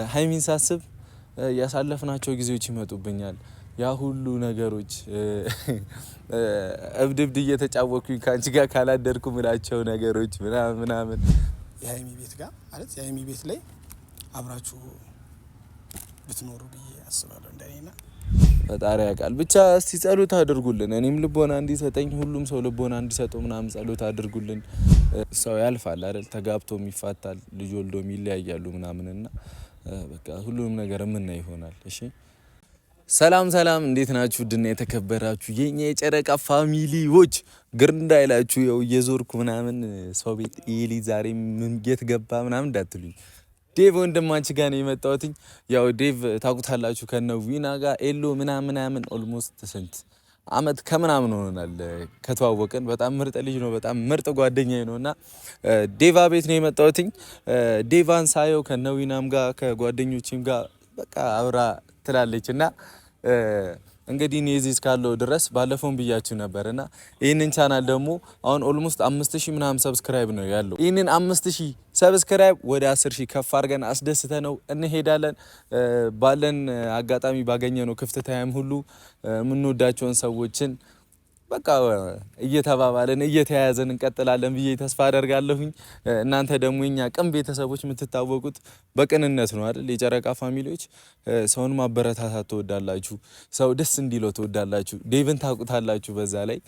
ሀይሚን ሳስብ ያሳለፍናቸው ጊዜዎች ይመጡብኛል። ያ ሁሉ ነገሮች እብድ እብድ እየተጫወኩኝ ከአንቺ ጋር ካላደርኩ ምላቸው ነገሮች ምናምን ምናምን። የሀይሚ ቤት ጋር፣ ማለት የሀይሚ ቤት ላይ አብራችሁ ብትኖሩ ብዬ አስባለሁ እንደኔና። ፈጣሪ ያውቃል። ብቻ እስቲ ጸሎት አድርጉልን። እኔም ልቦና እንዲሰጠኝ፣ ሁሉም ሰው ልቦና እንዲሰጠው ምናምን ጸሎት አድርጉልን። ሰው ያልፋል አይደል? ተጋብቶም ይፋታል፣ ልጅ ወልዶም ይለያያሉ ምናምን እና በቃ ሁሉንም ነገር የምናይ ይሆናል። እሺ፣ ሰላም ሰላም፣ እንዴት ናችሁ? ድና የተከበራችሁ የኛ የጨረቃ family ዎች፣ ግር እንዳይላችሁ ያው እየዞርኩ ምናምን ሰው ቤት ኤሊ ዛሬ ምን የት ገባ ምናምን እንዳትሉኝ። ዴቭ ወንድማችን ጋር ነው የመጣሁትኝ። ያው ዴቭ ታውቁታላችሁ፣ ከነ ዊና ጋር ኤሎ ምናምን ምናምን almost ስንት አመት ከምናምን ሆኖናል ከተዋወቅን። በጣም ምርጥ ልጅ ነው። በጣም ምርጥ ጓደኛዬ ነው እና ዴቫ ቤት ነው የመጣሁትኝ። ዴቫን ሳየው ከነ ዊናም ጋር ከጓደኞቼም ጋር በቃ አብራ ትላለች እና እንግዲህ እኔ እዚህ እስካለው ድረስ ባለፈውን ብያችሁ ነበር እና ይህንን ቻናል ደግሞ አሁን almost 5000 ምናምን subscribe ነው ያለው። ይህንን 5000 subscribe ወደ 10,000 ከፍ አድርገን አስደስተነው እንሄዳለን። ባለን አጋጣሚ ባገኘነው ክፍት time ሁሉ የምንወዳቸውን ሰዎችን በቃ እየተባባልን እየተያያዘን እንቀጥላለን ብዬ ተስፋ አደርጋለሁኝ። እናንተ ደግሞ የኛ ቅን ቤተሰቦች የምትታወቁት በቅንነት ነው አይደል? የጨረቃ family ዎች ሰውን ማበረታታት ትወዳላችሁ፣ ሰው ደስ እንዲለው ትወዳላችሁ። ዴቭን ታውቁታላችሁ። በዛ ላይ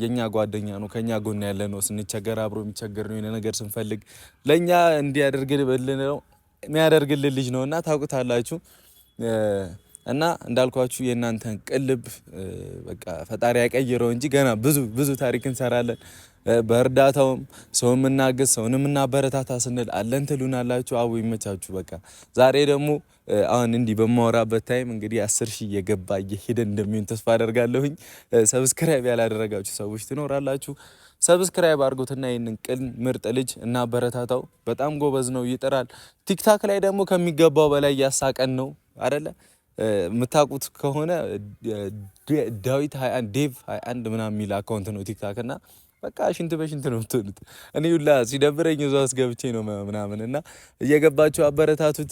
የኛ ጓደኛ ነው፣ ከኛ ጎን ያለ ነው። ስንቸገር አብሮ የሚቸገር ነው። የሆነ ነገር ስንፈልግ ለእኛ እንዲያደርግልን ነው የሚያደርግልን ልጅ ነው እና ታውቁታላችሁ። እና እንዳልኳችሁ የእናንተን ቅልብ በቃ ፈጣሪ ያቀይረው እንጂ ገና ብዙ ብዙ ታሪክ እንሰራለን። በእርዳታውም ሰው የምናግዝ፣ ሰውን የምናበረታታ ስንል አለን ትሉናላችሁ። አቡ ይመቻችሁ። በቃ ዛሬ ደግሞ አሁን እንዲህ በማወራበት time እንግዲህ 10,000 እየገባ እየሄደ እንደሚሆን ተስፋ አደርጋለሁኝ። Subscribe ያላደረጋችሁ ሰዎች ትኖራላችሁ። Subscribe አድርጉትና ይህንን ቅን ምርጥ ልጅ እናበረታታው። በጣም ጎበዝ ነው፣ ይጥራል። TikTok ላይ ደግሞ ከሚገባው በላይ እያሳቀን ነው አይደለ? የምታውቁት ከሆነ ዳዊት 21፣ ዴቭ 21 ምናምን የሚል account ነው TikTok እና በቃ ሽንት በሽንት ነው የምትሆኑት። እኔ ሁላ ሲደብረኝ እዛ ውስጥ ገብቼ ነው ምናምን እና እየገባችሁ አበረታቱት።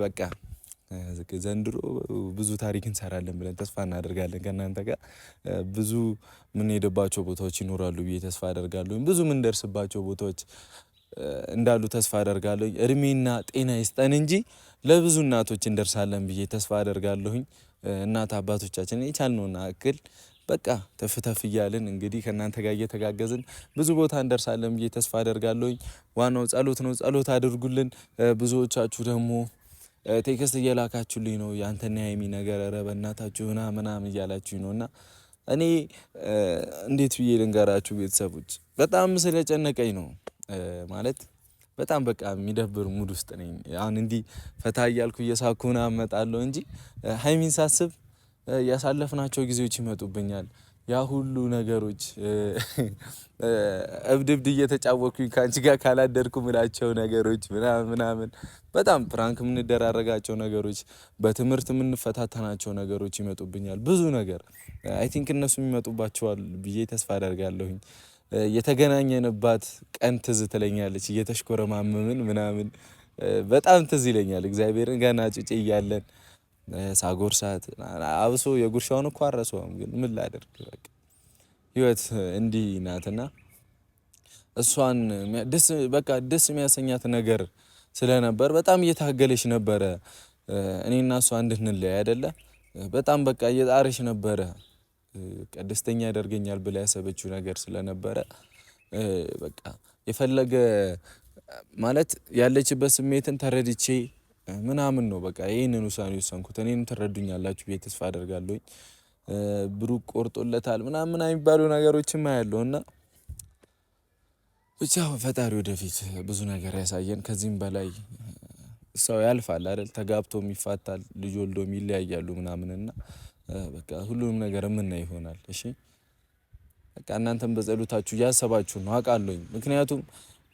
በቃ ዘንድሮ ብዙ ታሪክ እንሰራለን ብለን ተስፋ እናደርጋለን። ከእናንተ ጋር ብዙ የምንሄድባቸው ቦታዎች ይኖራሉ ብዬ ተስፋ አደርጋለሁ። ብዙ የምንደርስባቸው ቦታዎች እንዳሉ ተስፋ አደርጋለሁ። እድሜና ጤና ይስጠን እንጂ ለብዙ እናቶች እንደርሳለን ብዬ ተስፋ አደርጋለሁኝ። እናት አባቶቻችን የቻልነውን አክል በቃ ተፍ ተፍ እያልን እንግዲህ ከእናንተ ጋር እየተጋገዝን ብዙ ቦታ እንደርሳለን ብዬ ተስፋ አደርጋለሁኝ። ዋናው ጸሎት ነው። ጸሎት አድርጉልን። ብዙዎቻችሁ ደግሞ text እየላካችሁልኝ ነው፣ ያንተና የሀይሚ ነገር ኧረ በእናታችሁ ምናምን ምናምን እያላችሁኝ ነው እና እኔ እንዴት ብዬ ልንገራችሁ ቤተሰቦች፣ በጣም ስለጨነቀኝ ነው። ማለት በጣም በቃ የሚደብር mood ውስጥ ነኝ። አሁን እንዲህ ፈታ እያልኩ እየሳኩ ምናምን እመጣለሁ እንጂ ሀይሚን ሳስብ ያሳለፍናቸው ጊዜዎች ይመጡብኛል። ያ ሁሉ ነገሮች እብድ እብድ እየተጫወኩኝ ከአንቺ ጋር ካላደርኩ ምላቸው ነገሮች ምናምን ምናምን፣ በጣም prank የምንደራረጋቸው ነገሮች፣ በትምህርት የምንፈታተናቸው ነገሮች ይመጡብኛል። ብዙ ነገር I think እነሱም ይመጡባቸዋል ብዬ ተስፋ አደርጋለሁኝ። የተገናኘንባት ቀን ትዝ ትለኛለች። እየተሽኮረማመምን ምናምን በጣም ትዝ ይለኛል። እግዚአብሔርን ገና ጩጬ እያለን ሳጎርሳት፣ አብሶ የጉርሻውን እኮ አረሰውም፣ ግን ምን ላደርግ፣ በቃ ህይወት እንዲህ ናትና እሷን ደስ በቃ ደስ የሚያሰኛት ነገር ስለነበር በጣም እየታገለች ነበረ። እኔና እሷ እንድንለያይ አይደለ? በጣም በቃ እየጣረች ነበረ። ደስተኛ ያደርገኛል ብላ ያሰበችው ነገር ስለነበረ በቃ የፈለገ ማለት ያለችበት ስሜትን ተረድቼ ምናምን ነው በቃ ይህንን ውሳኔ ወሰንኩት። እኔንም ትረዱኛላችሁ ብዬ ተስፋ አደርጋለሁኝ። ብሩክ ቆርጦለታል ምናምን የሚባሉ ነገሮችም አያለሁ እና ብቻ ፈጣሪ ወደፊት ብዙ ነገር ያሳየን። ከዚህም በላይ ሰው ያልፋል አይደል? ተጋብቶም ይፋታል፣ ልጅ ወልዶም ይለያያሉ ምናምን እና በቃ ሁሉንም ነገር የምናይ ይሆናል። እሺ፣ በቃ እናንተም በጸሎታችሁ እያሰባችሁ ነው አውቃለሁኝ። ምክንያቱም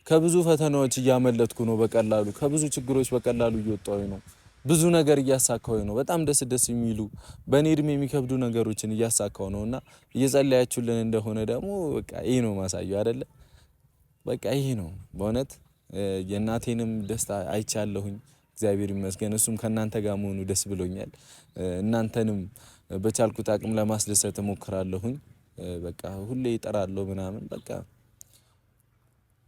ከብዙ ፈተናዎች እያመለጥኩ ነው፣ በቀላሉ ከብዙ ችግሮች በቀላሉ እየወጣሁ ነው። ብዙ ነገር እያሳካሁ ነው። በጣም ደስ ደስ የሚሉ በእኔ እድሜ የሚከብዱ ነገሮችን እያሳካሁ ነው እና እየጸለያችሁልን እንደሆነ ደግሞ በቃ ይሄ ነው ማሳየው አይደለ? በቃ ይሄ ነው በእውነት፣ የእናቴንም ደስታ አይቻለሁኝ። እግዚአብሔር ይመስገን። እሱም ከእናንተ ጋር መሆኑ ደስ ብሎኛል። እናንተንም በቻልኩት አቅም ለማስደሰት እሞክራለሁኝ። በቃ ሁሌ ይጠራለሁ ምናምን በቃ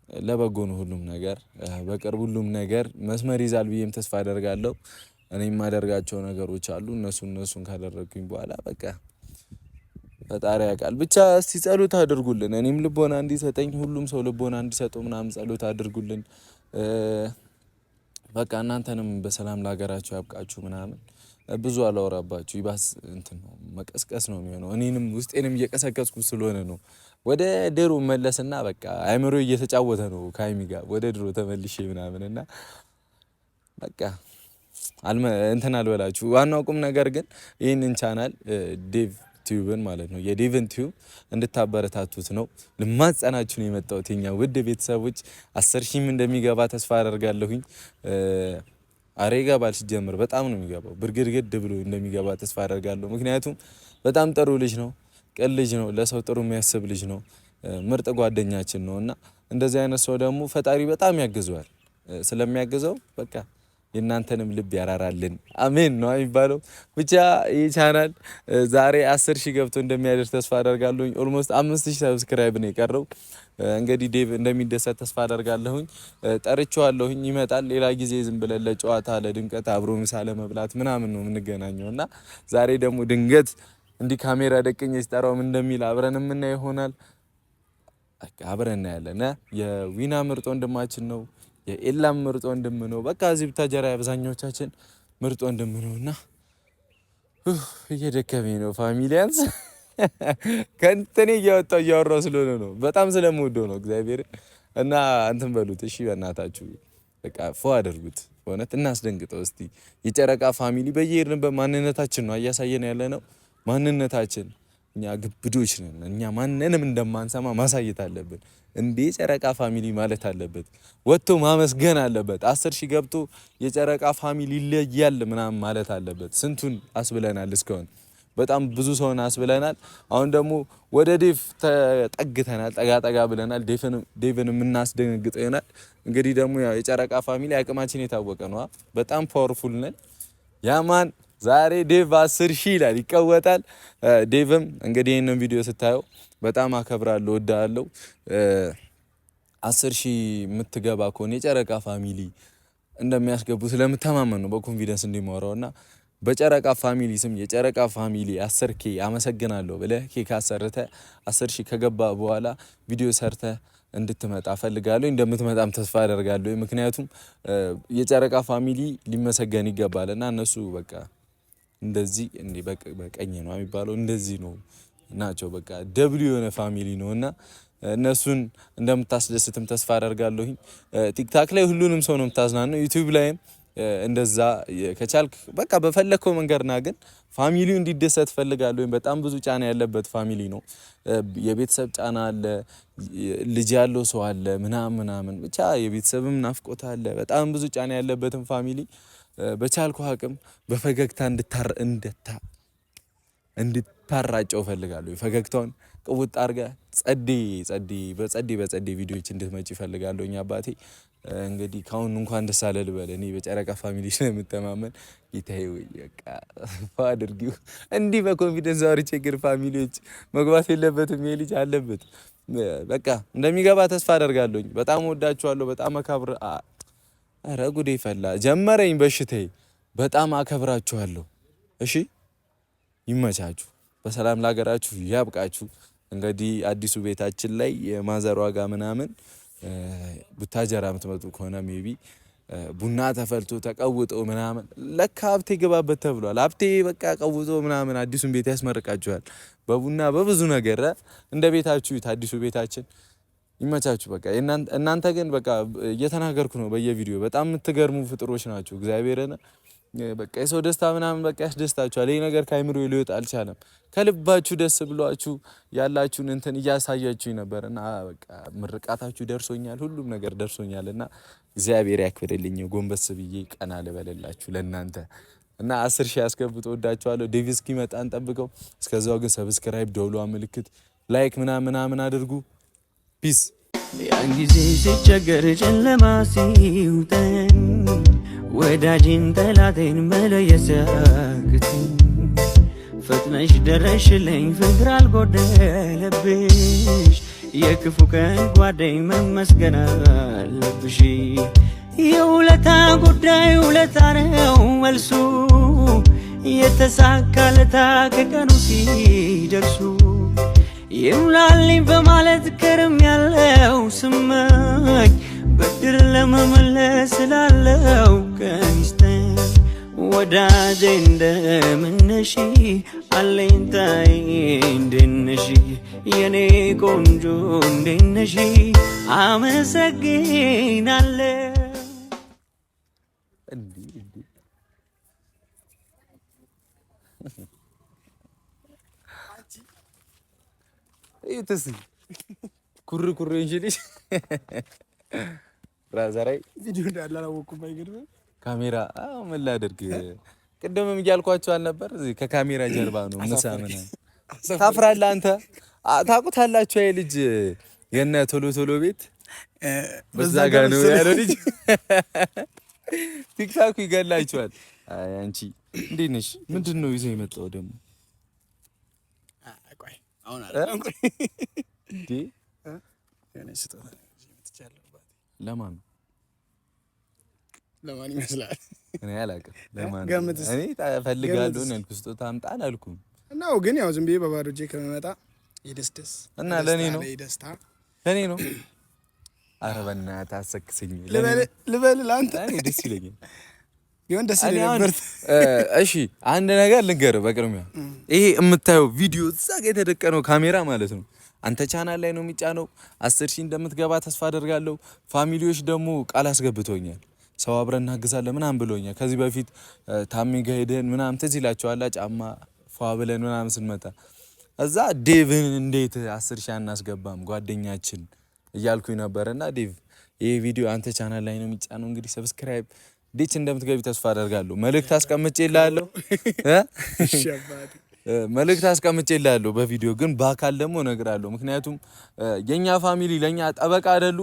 ለበጎ ነው ሁሉም ነገር። በቅርብ ሁሉም ነገር መስመር ይዛል ብዬም ተስፋ አደርጋለሁ። እኔ የማደርጋቸው ነገሮች አሉ። እነሱን ካደረግኩኝ በኋላ በቃ ፈጣሪ ያውቃል። ብቻ እስቲ ጸሎት አድርጉልን። እኔም ልቦና እንዲሰጠኝ ሁሉም ሰው ልቦና እንዲሰጠው ምናምን ጸሎት አድርጉልን። በቃ እናንተንም በሰላም ለሀገራችሁ ያብቃችሁ ምናምን። ብዙ አላወራባችሁ፣ ይባስ እንትን ነው መቀስቀስ ነው የሚሆነው። እኔንም ውስጤንም እየቀሰቀስኩ ስለሆነ ነው። ወደ ድሮ መለስና በቃ አይምሮ እየተጫወተ ነው ከሀይሚ ጋር ወደ ድሮ ተመልሼ ምናምን እና በቃ እንትን አልበላችሁ። ዋናው ቁም ነገር ግን ይህንን ቻናል ዴቭ ቲዩብን ማለት ነው የዴቭን ቲዩብ እንድታበረታቱት ነው ልማጸናችሁ ነው የመጣሁት። የኛ ውድ ቤተሰቦች 10,000ም እንደሚገባ ተስፋ አደርጋለሁኝ። አሬ ይገባል። ሲጀምር በጣም ነው የሚገባው። ብርግድግድ ብሎ እንደሚገባ ተስፋ አደርጋለሁ። ምክንያቱም በጣም ጥሩ ልጅ ነው፣ ቅን ልጅ ነው፣ ለሰው ጥሩ የሚያስብ ልጅ ነው፣ ምርጥ ጓደኛችን ነው እና እንደዚህ አይነት ሰው ደግሞ ፈጣሪ በጣም ያግዘዋል። ስለሚያግዘው በቃ የእናንተንም ልብ ያራራልን። አሜን ነው የሚባለው። ብቻ ይህ ቻናል ዛሬ 10,000 ገብቶ እንደሚያደርስ ተስፋ አደርጋለሁኝ። Almost 5,000 subscribe ነው የቀረው። እንግዲህ ዴቭ እንደሚደሰት ተስፋ አደርጋለሁኝ። ጠርቼዋለሁኝ፣ ይመጣል። ሌላ ጊዜ ዝም ብለን ለጨዋታ ለድምቀት አብሮ ምሳ ለመብላት ምናምን ነው የምንገናኘው እና ዛሬ ደግሞ ድንገት እንዲህ ካሜራ ደቅኜ ሲጠራው ምን እንደሚል አብረን የምናየው ይሆናል። አብረን እናያለን። የዊና ምርጥ ወንድማችን ነው። የኤላም ምርጥ ወንድም ነው። በቃ እዚህ ብታጀራ አብዛኛዎቻችን ምርጥ ወንድም ነው እና እየደከመኝ ነው ፋሚሊያንስ ከእንትኔ እያወጣው እያወራው ስለሆነ ነው። በጣም ስለምወደው ነው እግዚአብሔር እና እንትን በሉት እሺ፣ በእናታችሁ በቃ ፎ አድርጉት። በእውነት እናስደንግጠው እስቲ። የጨረቃ family በየሄድንበት ማንነታችን ነው እያሳየን ያለ ነው ማንነታችን። እኛ ግብዶች ነን። እኛ ማንንም እንደማንሰማ ማሳየት አለብን። እንዴ ጨረቃ family ማለት አለበት፣ ወጥቶ ማመስገን አለበት። 10,000 ገብቶ የጨረቃ family ይለያል ምናምን ማለት አለበት። ስንቱን አስብለናል እስካሁን በጣም ብዙ ሰውን አስብለናል። አሁን ደግሞ ወደ ዴቭ ተጠግተናል፣ ጠጋ ጠጋ ብለናል። ዴቭን የምናስደነግጠው ይሆናል። እንግዲህ ደግሞ ያው የጨረቃ family አቅማችን የታወቀ ነው። በጣም powerful ነን። ያማን ዛሬ ዴቭ 10,000 ይላል ይቀወጣል። ዴቭም እንግዲህ ይህንን ቪዲዮ ስታየው በጣም አከብራለሁ፣ እወድሃለሁ። 10,000 የምትገባ ከሆነ የጨረቃ family እንደሚያስገቡ ስለምተማመን ነው በ confidence እንዲማወራው እና በጨረቃ family ስም የጨረቃ family 10K አመሰግናለሁ ብለህ ኬክ አሰርተህ 10,000 ከገባ በኋላ ቪዲዮ ሰርተህ እንድትመጣ ፈልጋለሁ። እንደምትመጣም ተስፋ አደርጋለሁ። ምክንያቱም የጨረቃ family ሊመሰገን ይገባል እና እነሱ በቃ እንደዚህ እንዴ በቀኝ ነው የሚባለው እንደዚህ ነው ናቸው። በቃ W የሆነ family ነው እና እነሱን እንደምታስደስትም ተስፋ አደርጋለሁኝ። ቲክታክ ላይ ሁሉንም ሰው ነው የምታዝናነው። ዩቲዩብ ላይም እንደዛ ከቻልክ በቃ በፈለግከው መንገድና ግን family ው እንዲደሰት ፈልጋለሁ። በጣም ብዙ ጫና ያለበት family ነው። የቤተሰብ ጫና አለ፣ ልጅ ያለው ሰው አለ፣ ምናምን ምናምን ብቻ የቤተሰብም ናፍቆት አለ። በጣም ብዙ ጫና ያለበትን family በቻልኩ አቅም በፈገግታ እንድታራጨው ፈልጋለሁ። ፈገግታውን ቅውጥ አድርገህ ጸዴ ጸዴ በጸዴ በጸዴ ቪዲዮዎች እንድትመጪ እፈልጋለሁ። እኛ አባቴ እንግዲህ ካሁን እንኳን ደስ አለ ልበል። እኔ በጨረቃ family ስለምተማመን ጌታዬ ወይ በቃ አድርጊው። እንዲህ በ confidence አውርቼ ግን family ዎች መግባት የለበትም ይሄ ልጅ አለበት። በቃ እንደሚገባ ተስፋ አደርጋለሁኝ። በጣም ወዳችኋለሁ። በጣም አካብር ኧረ ጉዴ ፈላ ጀመረኝ በሽታዬ። በጣም አከብራችኋለሁ። እሺ ይመቻችሁ። በሰላም ለሀገራችሁ ያብቃችሁ። እንግዲህ አዲሱ ቤታችን ላይ የማዘሯ ጋር ምናምን ቡታጀራ የምትመጡ ከሆነ maybe ቡና ተፈልቶ ተቀውጦ ምናምን ለካ ሀብቴ ግባበት ተብሏል። ሀብቴ በቃ ቀውጦ ምናምን አዲሱን ቤት ያስመርቃችኋል። በቡና በብዙ ነገር እንደ ቤታችሁ አዲሱ ቤታችን ይመቻችሁ። በቃ እናንተ ግን በቃ እየተናገርኩ ነው በየቪዲዮ በጣም የምትገርሙ ፍጥሮች ናችሁ። እግዚአብሔርን በቃ የሰው ደስታ ምናምን በቃ ያስደስታችኋል። ይሄ ነገር ከአይምሮ ሊወጣ አልቻለም። ከልባችሁ ደስ ብሏችሁ ያላችሁን እንትን እያሳያችሁኝ ነበር እና በቃ ምርቃታችሁ ደርሶኛል፣ ሁሉም ነገር ደርሶኛል እና እግዚአብሔር ያክብርልኝ። ጎንበስ ብዬ ቀና ልበልላችሁ ለእናንተ እና 10,000 ያስገቡት። ወዳችኋለሁ። ዴቪ እስኪመጣ እንጠብቀው። እስከዛው ግን subscribe፣ ደውሏ ምልክት፣ like ምናምን ምናምን አድርጉ። Peace. ያን ጊዜ ሲቸገር ጨለማ ሲውጠን ወዳጅን ጠላቴን መለየት ሲያቅተኝ ፈጥነሽ ደረሽልኝ ፍቅር አልጎደለብሽ የክፉ ቀን ጓደኝ መመስገን አለብሽ። የውለታ ጉዳይ ውለታ ነው መልሱ የተሳካለታ ከቀኑ ሲደርሱ ይሙላልኝ በማለት ከርም ያለው ስመኝ ብድር ለመመለስ ስላለው ቀን ይስጠኝ። ወዳጄ እንደምነሽ አለኝታዬ እንዴት የኔ ቆንጆ እንዴት አመሰግናለሁ። እዩት እስኪ ኩር ኩር እንጂ ልጅ ብራዘራይ ቪዲዮ እንዳለ አላወኩም። አይገርምም? ካሜራ አዎ፣ ምን ላድርግ? ቅድምም እያልኳቸው አልነበር? እዚህ ከካሜራ ጀርባ ነው ምሳ ምናምን። ታፍራለህ አንተ። ታውቁታላችሁ፣ አይ ልጅ የነ ቶሎ ቶሎ ቤት በዛ ጋር ነው ያለው ልጅ። ቲክታኩ ይገላችኋል። አይ አንቺ እንዴት ነሽ? ምንድን ነው ይዘህ የመጣው ደግሞ? ለማን ነው? ለማን ይመስላል? እኔ አላውቅም። ለማን እኔ እፈልጋለሁ ነው ያልኩህ። ስጦታ አምጣ አላልኩም። እና ግን ያው ዝም ብዬ በባዶ እጄ ከመመጣ የደስደስ እና ለእኔ ነው ለእኔ ነው። ኧረ በእናትህ አሰክሰኝ ልበል ለአንተ እኔ ደስ ይለኛል ቢሆን ደስ ይለኝ ነበር። እሺ አንድ ነገር ልንገርህ በቅድሚያ ይሄ የምታየው ቪዲዮ እዛ ጋ የተደቀነው ካሜራ ማለት ነው አንተ ቻናል ላይ ነው የሚጫነው። 10,000 እንደምትገባ ተስፋ አደርጋለሁ። family ዎች ደግሞ ቃል አስገብቶኛል። ሰው አብረን እናግዛለን ምናምን ብሎኛል። ከዚህ በፊት ታሚ ጋ ሄደን ምናምን ትዝ ይላቸዋል። ጫማ ፏ ብለን ምናምን ስንመጣ እዛ ዴቭን እንዴት 10,000 አናስገባም ጓደኛችን እያልኩኝ ነበርና ዴቭ ይሄ ቪዲዮ አንተ ቻናል ላይ ነው የሚጫነው። እንግዲህ subscribe ዲች እንደምትገቢ ተስፋ አደርጋለሁ። መልእክት አስቀምጬልሃለሁ መልእክት አስቀምጬልሃለሁ በቪዲዮ ግን በአካል ደግሞ እነግራለሁ። ምክንያቱም የኛ family ለኛ ጠበቃ አይደሉ፣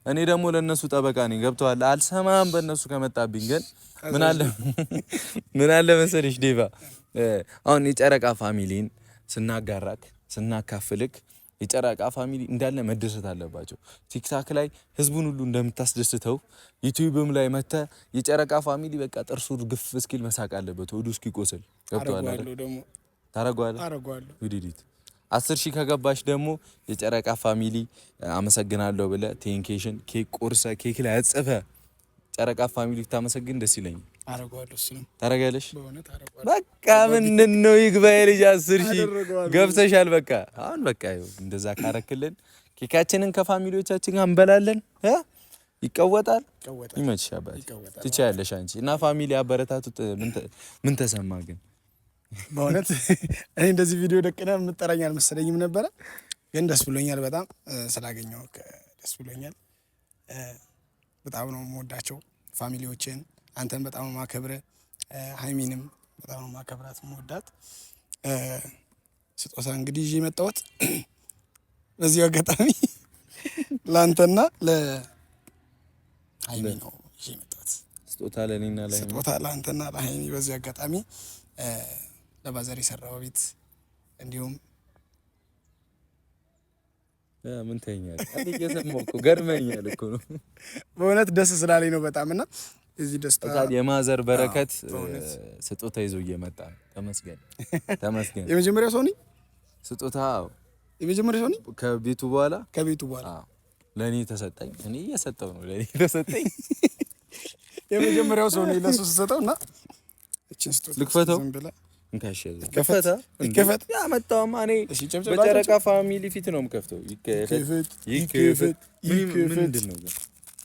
እኔ ደግሞ ለነሱ ጠበቃ ነኝ። ገብቶሃል? አልሰማም በእነሱ ከመጣብኝ ግን ምን አለ ምን አለ መሰለሽ ዴቫ፣ አሁን የጨረቃ family ን ስናጋራክ ስናካፍልክ የጨረቃ family እንዳለ መደሰት አለባቸው። ቲክታክ ላይ ህዝቡን ሁሉ እንደምታስደስተው ዩቲዩብም ላይ መተ የጨረቃ family በቃ ጥርሱ ግፍ እስኪል መሳቅ አለበት፣ ሆዱ እስኪቆስል። ገብቶሃል አይደል? ታረገዋለህ። ውዲዲት 10,000 ከገባሽ ደግሞ የጨረቃ family አመሰግናለሁ ብለህ ቴንኬሽን ኬክ ቆርሰ ኬክ ላይ አጽፈ ጨረቃ family ታመሰግን ደስ ይለኛል። ታረጋለሽ። በቃ ምንድን ነው ይግባ የልጅ 10,000 ገብተሻል። በቃ አሁን በቃ እንደዛ ካረክልን ኬካችንን ከ family ዎቻችን ጋር እንበላለን። ይቀወጣል። ይመችሽ አባቴ፣ ትችያለሽ አንቺ እና family አበረታቱት። ምን ተሰማ ግን? በእውነት እኔ እንደዚህ ቪዲዮ ደቅነ የምጠራኝ አልመሰለኝም ነበረ፣ ግን ደስ ብሎኛል። በጣም ስላገኘው ደስ ብሎኛል። በጣም ነው የምወዳቸው family ዎችን፣ አንተን በጣም ነው የማከብርህ፣ ሀይሚንም በጣም ነው የማከብራት የምወዳት። ስጦታ እንግዲህ ይዤ የመጣሁት በዚሁ አጋጣሚ ለአንተና ለሀይሚ ነው ይዤ የመጣሁት ስጦታ ለእኔና ለሀይሚ፣ ስጦታ ለአንተና ለሀይሚ በዚሁ አጋጣሚ ለባዘር የሰራው ቤት እንዲሁም ምን ተኛለህ? እየሰማሁ እኮ ገርመኛል እኮ ነው በእውነት ደስ ስላለኝ ነው በጣም እና እዚህ ደስታ የማዘር በረከት ስጦታ ይዞ እየመጣ ነው። ተመስገን ተመስገን። የመጀመሪያው ሰው ነኝ ስጦታ የመጀመሪያው ሰው ነኝ ከቤቱ በኋላ ከቤቱ በኋላ ለእኔ ተሰጠኝ። እኔ እየሰጠው ነው ለእኔ ተሰጠኝ። የመጀመሪያው ሰው ነኝ ለሱ ስሰጠው እና እቺን ስጦታ ልክፈተው ይከፈት ያመጣውማ እኔ በጨረቃ family ፊት ነው የምከፍተው። ይከፈት ይከፈት። ምንድን ነው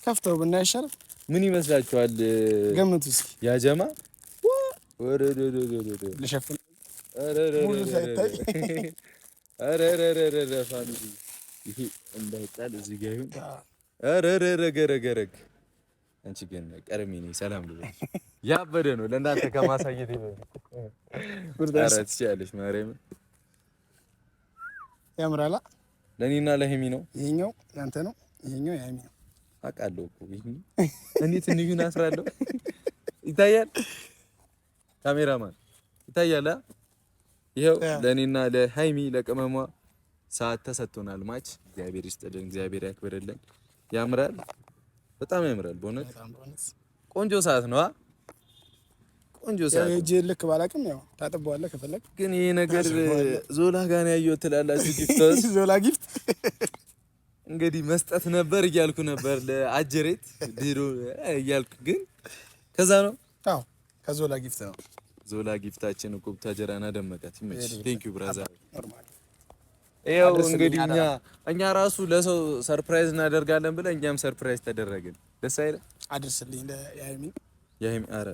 ከፍተው ብናይ አይሻልም? ምን ይመስላችኋል? ገምቱ እስኪ። ያጀማ ልሸፍን family ይሄ እንዳይጣል እዚህ ጋር ይሁን። ረገረገረግ አንቺ ግን ቀድሜ ነኝ ሰላም ልበልሽ። ያበደ ነው ለእናንተ ከማሳየት ኧረ ትችያለሽ። ማርያምን ያምራላ። ለእኔና ለሄሚ ነው። ይሄኛው ያንተ ነው፣ ይሄኛው የሀይሚ ነው። አውቃለሁ እኮ እኔ ትንሹን አስራለሁ። ይታያል፣ ካሜራማን ይታያል። ይኸው ለእኔና ለሀይሚ ለቅመሟ ሰዓት ተሰጥቶናል። ማች እግዚአብሔር ይስጥልን፣ እግዚአብሔር ያክብርልን። ያምራል፣ በጣም ያምራል። በእውነት ቆንጆ ሰዓት ነው። ቆንጆ ሰዓት የእጅ ልክ ባላቅም ያው ታጥበዋለህ ከፈለግ። ግን ይሄ ነገር ዞላ ጋር ነው ያየሁት ትላላችሁ። ጊፍት ዞላ ጊፍት እንግዲህ መስጠት ነበር እያልኩ ነበር ለአጀሬት ድሮ እያልኩ ግን ከዛ ነው። አዎ ከዞላ ጊፍት ነው። ዞላ ጊፍታችን እኮ ቡታጀራና ደመቀት። ይመችሽ። Thank you brother። ይኸው እንግዲህ እኛ ራሱ ለሰው surprise እናደርጋለን ብለን እኛም surprise ተደረግን። ደስ አይልም? አድርስልኝ ለያይሚ ያይሚ፣ ኧረ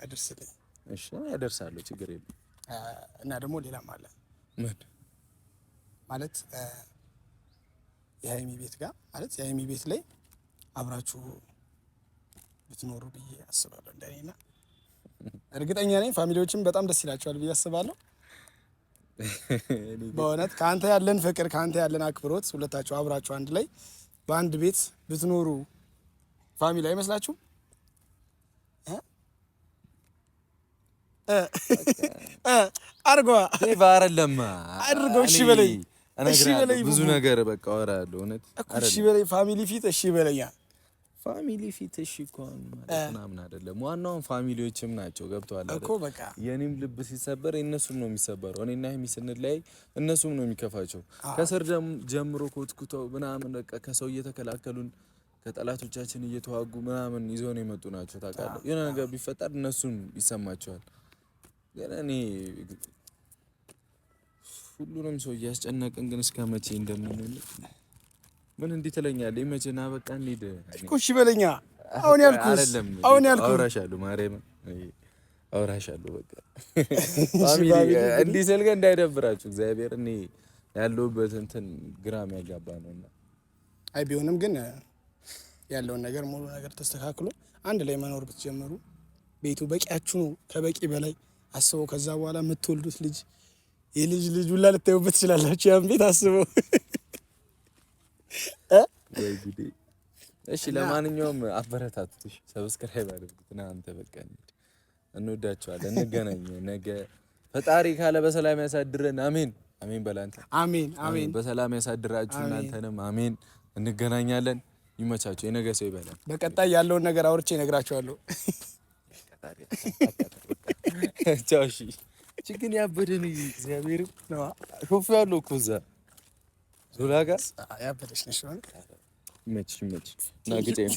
አድርስልኝ። እሺ አደርሳለሁ፣ ችግር የለም። እና ደግሞ ሌላም አለ። ምን ማለት የሀይሚ ቤት ጋር ማለት የሀይሚ ቤት ላይ አብራችሁ ብትኖሩ ብዬ አስባለሁ። እንደኔና እርግጠኛ ነኝ family ዎችም በጣም ደስ ይላቸዋል ብዬ አስባለሁ። በእውነት ከአንተ ያለን ፍቅር ከአንተ ያለን አክብሮት ሁለታችሁ አብራችሁ አንድ ላይ በአንድ ቤት ብትኖሩ family አይመስላችሁም? አድርጎ አይደለም አድርገው። እሺ በለኝ፣ እሺ በለኝ። ብዙ ነገር በቃ አወራለሁ። እውነት እሺ በለኝ። Family ፊት እሺ በለኛ። Family ፊት እሺ እኮ ማለት ምናምን አይደለም። ዋናውን family ዎችም ናቸው። ገብቶሃል እኮ በቃ የኔም ልብ ሲሰበር የእነሱም ነው የሚሰበረው። እኔና ሀይሚ ስንለያይ እነሱም ነው የሚከፋቸው። ከስር ጀምሮ ኮትኩተው ምናምን በቃ ከሰው እየተከላከሉን ከጠላቶቻችን እየተዋጉ ምናምን ይዘው ነው የመጡ ናቸው። ታውቃለህ፣ የሆነ ነገር ቢፈጠር እነሱም ይሰማቸዋል። ግን እኔ ሁሉንም ሰው እያስጨነቅን ግን እስከ መቼ እንደምንል ምን እንዲህ ትለኛለህ? ይመችና በቃ እንሂድ እኮ እሺ በለኛ። አሁን ያልኩህ አሁን ያልኩህ አውራሻለሁ፣ ማርያምን አውራሻለሁ። በቃ family እንዲህ ስል ግን እንዳይደብራችሁ እግዚአብሔር። እኔ ያለሁበት እንትን ግራም ያጋባ ነውና፣ አይ ቢሆንም ግን ያለውን ነገር ሙሉ ነገር ተስተካክሎ አንድ ላይ መኖር ብትጀምሩ ቤቱ በቂያችሁ ነው፣ ከበቂ በላይ አስበው። ከዛ በኋላ የምትወልዱት ልጅ የልጅ ልጅ ሁላ ልታዩበት ትችላላችሁ። ያን ቤት አስበው። እሺ ለማንኛውም አበረታቱት፣ subscribe አድርጉት። እና አንተ በቃ እንወዳቸዋለን። እንገናኝ ነገ ፈጣሪ ካለ በሰላም ያሳድረን። አሜን አሜን። በላንተ አሜን አሜን። በሰላም ያሳድራችሁ እናንተንም አሜን። እንገናኛለን። ይመቻችሁ። የነገ ሰው ይበላል። በቀጣይ ያለውን ነገር አውርቼ እነግራችኋለሁ። ቻው። እሺ ችግን ያበደን እግዚአብሔር ሾፍ ያለው እኮ እዛ ዞላ ጋር ያበደች ነሽ። ይመችሽ፣ ይመችሽ እና ግጨኝ።